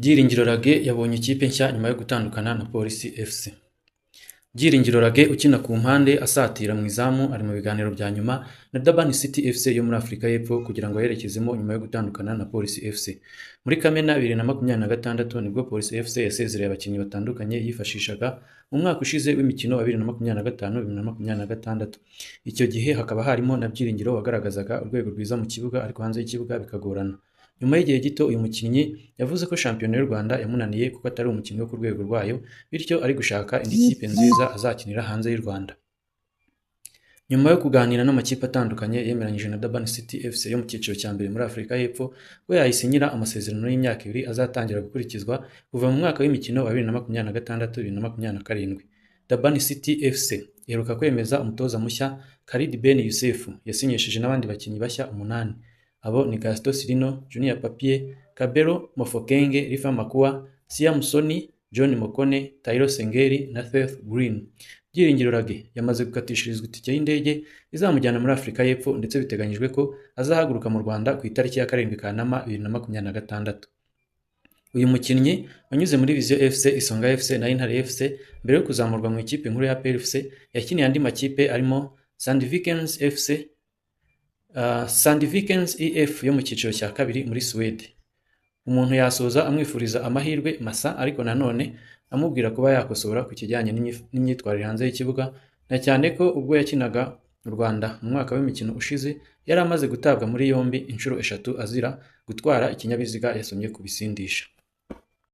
Byiringiro Lague yabonye ikipe nshya nyuma yo gutandukana na Police FC. Byiringiro Lague ukina ku mpande asatira mu izamu ari mu biganiro bya nyuma na Durban City FC yo muri Afurika y'Epfo kugira ngo ayerekezemo nyuma yo gutandukana na Police FC. Muri Kamena 2026 nibwo Police FC yasezereye abakinnyi batandukanye yifashishaga mu mwaka ushize w'imikino wa 2025-2026. Icyo gihe hakaba harimo na Byiringiro wagaragazaga urwego rwiza mu kibuga ariko hanze y'ikibuga bikagorana. Nyuma y'igihe gito uyu mukinnyi yavuze ko shampiyona y'u Rwanda yamunaniye kuko atari umukinnyi wo ku rwego rwayo, bityo ari gushaka indi kipe nziza azakinira hanze y'u Rwanda. Nyuma yo kuganira n'amakipe atandukanye, yemeranyije na Durban City FC yo mu cyiciro cya mbere muri Afurika y'Epfo ko yayisinyira amasezerano y'imyaka 2 azatangira gukurikizwa kuva mu mwaka w'imikino wa 2026-2027. Durban City FC iheruka kwemeza umutoza mushya Khalid Ben Youssef, yasinyishije n'abandi bakinnyi bashya 8. Abo ni Gaston Sirino, Junior Papie, Kabelo Mofokeng, Rifa Makua, Siya Musoni, John Mokone, Taylor Sengeri na Seth Green. Byiringiro Lague yamaze gukatishirizwa itike y'indege izamujyana muri Afurika y'Epfo, ndetse biteganyijwe ko azahaguruka mu Rwanda ku itariki ya 7 Kanama 2026. Uyu mukinnyi wanyuze muri Vision FC, Isonga FC na Intare FC mbere yo kuzamurwa mu ikipe nkuru ya APR FC, yakiniye andi makipe arimo Sandvikens FC, Sandvikens EF yo mu cyiciro cya kabiri muri Suwede. Umuntu yasoza amwifuriza amahirwe masa, ariko nanone amubwira kuba yakosora ku kijyanye n'imyitwarire hanze y'ikibuga, na cyane ko ubwo yakinaga mu Rwanda mu mwaka w'imikino ushize yari amaze gutabwa muri yombi inshuro 3 azira gutwara ikinyabiziga yasomye ku bisindisha.